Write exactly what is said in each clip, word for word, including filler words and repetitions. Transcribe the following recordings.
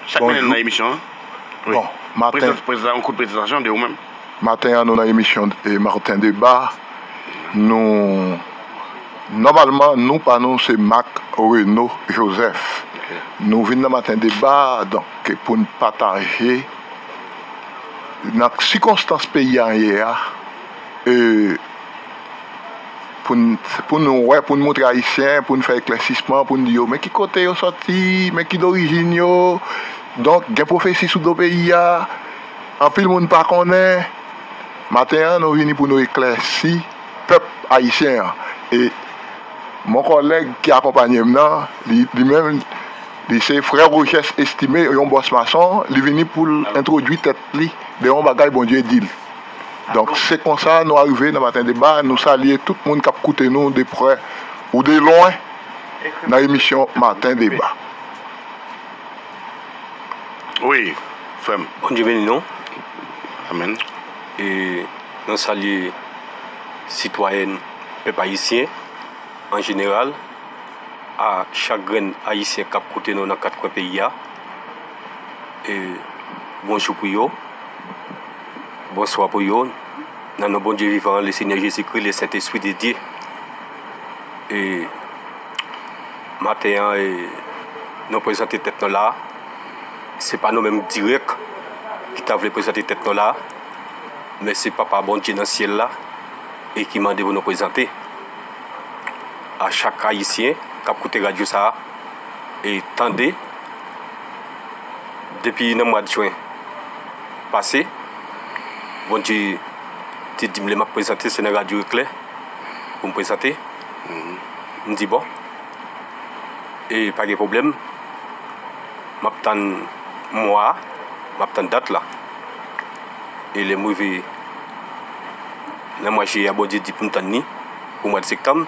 Chak maten nou nan emisyon an. Bon, maten. Prezant, prezant, yon kout prezantasyon de ou menm. Maten an, nou nan emisyon, e, Maten Deba. Nou, nòmalman, non pa nou se Marc Renaud Joseph. Nou vin nan Maten Deba, donk, pou n pataje nan sikonstans peyi a ye a, e, pou n, pou nou wè, pou n montre Ayisyen, pou n fè eklèsisman, pou n di yo, men ki kote yo sòti, men ki dorijin yo. Donk, gen pwofesi sou do peyi a, anpil moun pa konnen. Maten an, nou vini pou nou eklèsi pèp ayisyen an. E mon kòlèg ki akonpanye m nan, li, li menm, li se frè Rogès Estimé, yon bòs mason, li vini pou l entwodui tèt li de yon bagay Bondye di l. Donk, se konsa nou arive nan Maten Deba. Nou salye tout moun k ap koute nou de prè ou de lwen nan emisyon Maten Deba. Wi, frè m. Bondye beni nou. Amèn. E nou salye sitwayèn pèp ayisyen an jeneral, a chak grenn ayisyen k ap koute nou nan kat kwen peyi a. E bonjou pou yo, bonswa pou yo, nan non Bondye vivan, Lesenyè Jezikri, Lesentespri de Dye. E maten an, e, nou prezante tèt nou la. Se pa nou menm dirèk ki ta vle prezante tèt nou la, men se Papa Bondye nan syèl la e ki mande pou nou prezante a chak ayisyen k ap koute radyo sa a, e tande, depi nan mwa jen pase, Bondye te di m lè m ap prezante, se nan radyo Eklè pou m prezante. M di, bon, e pa gen pwoblèm, m ap tann mwa a, m ap tann dat la. E lè m rive nan mwa jiyè a, Bondye di pou m tann li pou mwa de septanm.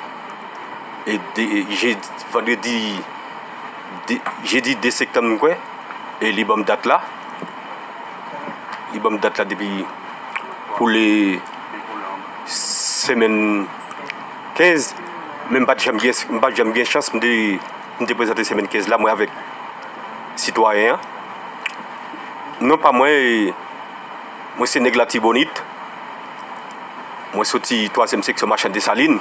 E de, e je, vandredi, de, jedi de septanm, m kwè, e li ban m dat la. Li ban m dat la depi pou le semèn kenz, men m pa t janm gen, m pa t janm gen chans, m te, m te prezante semèn kenz la, mwen avèk sitwayen an. Non pa mwen, e, mwen se nèg Latibonit. Mwen soti twazyèm seksyon Machann Desalin,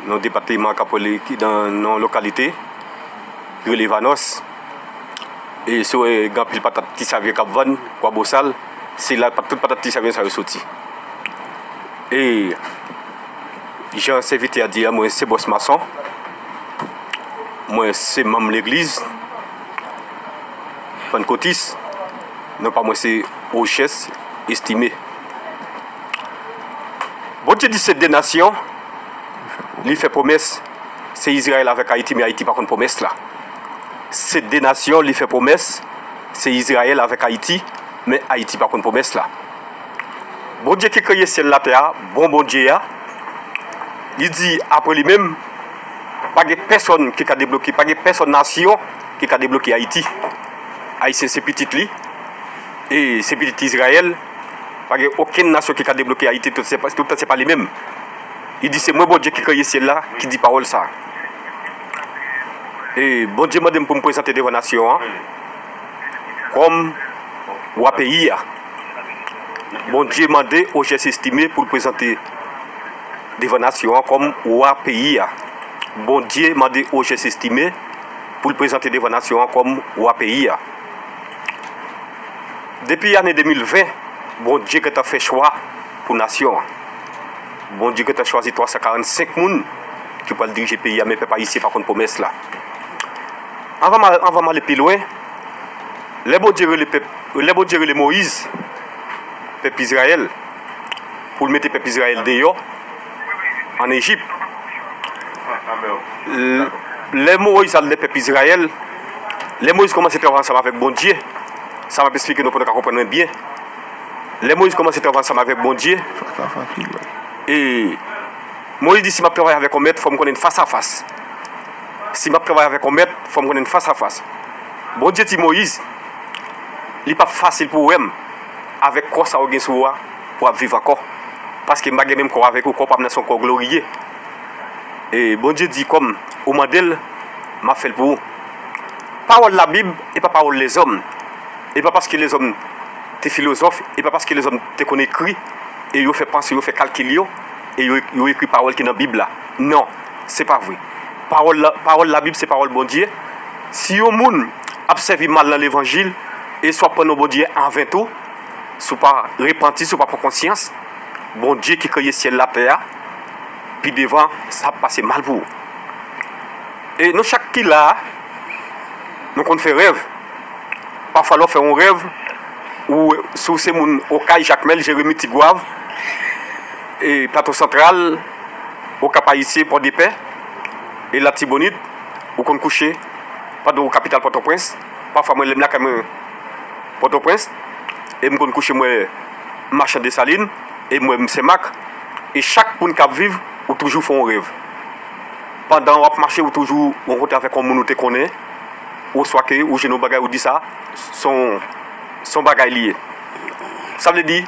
nan depatman k ap rele, ki nan, nan yon lokalite ki rele Vanòs. E si w wè gen anpil patat Ti Savyen k ap vann, Kwabosal, se la pat-, tout patat Ti Savyen sa yo soti. E jan sèvitè a di a, mwen se bòs mason. Mwen se manm legliz Pannkotis. Non pa mwen se Ochès Estimé. Bondye di se de nasyon li fè pwomès, se Izrayèl avèk Ayiti, men Ayiti pa konn pwomès la. Se de nasyon li fè pwomès, se Izrayèl avèk Ayiti, men Ayiti pa konn pwomès la. Bondye ki kreye syèl latè a, bon Bondye a, li di apre li menm, pa gen pèsonn ki ka debloke, pa gen pèsonn nasyon ki ka debloke Ayiti. Ayisyen se pitit li, e se pitit Izrayèl, pa gen okenn nasyon ki ka debloke Ayiti, tout se pa, tout se pa li menm. Li di se mwen Bondye ki kreye syèl la, ki di pawòl sa. E Bondye mande m pou m prezante devan nasyon an kòm wa peyi a. Bondye mande Ojès Estimé pou l prezante devan nasyon an kòm wa peyi a. Bondye mande Ojès Estimé pou l prezante devan nasyon an kòm wa peyi a. Depi ane de mil ven, Bondye gentan fè chwa pou nasyon an. Bondye gentan chwazi twa san karannsenk moun ki pral dirije peyi a, men pèp ayisyen pa konn pwomès la. Anvan m al, anvan m ale pi lwen, lè Bondye rele pèp, lè Bondye rele Moyiz, pèp Izrayèl, pou l mete pèp Izrayèl deyò ann Ejip. L-, lè Moyiz al lè pèp Izrayèl, lè Moyiz kòmanse travay ansanm avèk Bondye, sa m ap esplike nou pou nou ka konprann mwen byen. Lè Moyiz kòmanse travay ansanm avèk Bondye, e Moyiz di, si m ap travay avèk yon mèt, fò m konnen l fas a fas. Si m ap travay avèk yon mèt, fò m konnen l fas a fas. Bondye di Moyiz, li p ap fasil pou w wè m avèk kò sa w gen sou ou a, pou w ap viv ankò. Paske m pa gen menm kò avèk ou, kò pa m nan se yon kò gloriye. E Bondye di, kòm ou mande l, m ap fè l pou ou. Pawòl Labib e pa pawòl lèzòm. E pa paske lèzòm te filozòf, e pa paske lèzòm te konn ekri, e yo fè panse, yo fè kalkil yo, e yo, yo ekri pawòl ki nan Bib la. Non, se pa vre. Pawòl la, pawòl Labib se pawòl Bondye. Si yon moun ap sèvi mal nan levanjil, e si w ap pran non Bondye an ven tou, si w pa repanti, si w pa pran konsyans, Bondye ki kreye syèl la, tè a, pi devan, sa ap pase mal pou ou. E nou chak ki la a, nou konn fè rèv. Pafwa, lè w fè yon rèv, ou, si w se moun Okay, Jakmèl, Jeremi, Tigwav, e Plato Santral, Okap Ayisyen, Pòdepè, e Latibonit, ou konn kouche, pandan ou kapital Pòtoprens. Pafwa, mwen, lè m lakay mwen Pòtoprens, e m konn kouche, mwen, m mache Desalin, e m wè m Senmak, e chak moun k ap viv, ou toujou fè yon rèv. Pandan w ap mache, ou toujou rankontre avèk yon moun ou te konnen, oswa ke ou jwenn yon bagay, ou di sa, se yon, se yon bagay li ye. Sa vle di,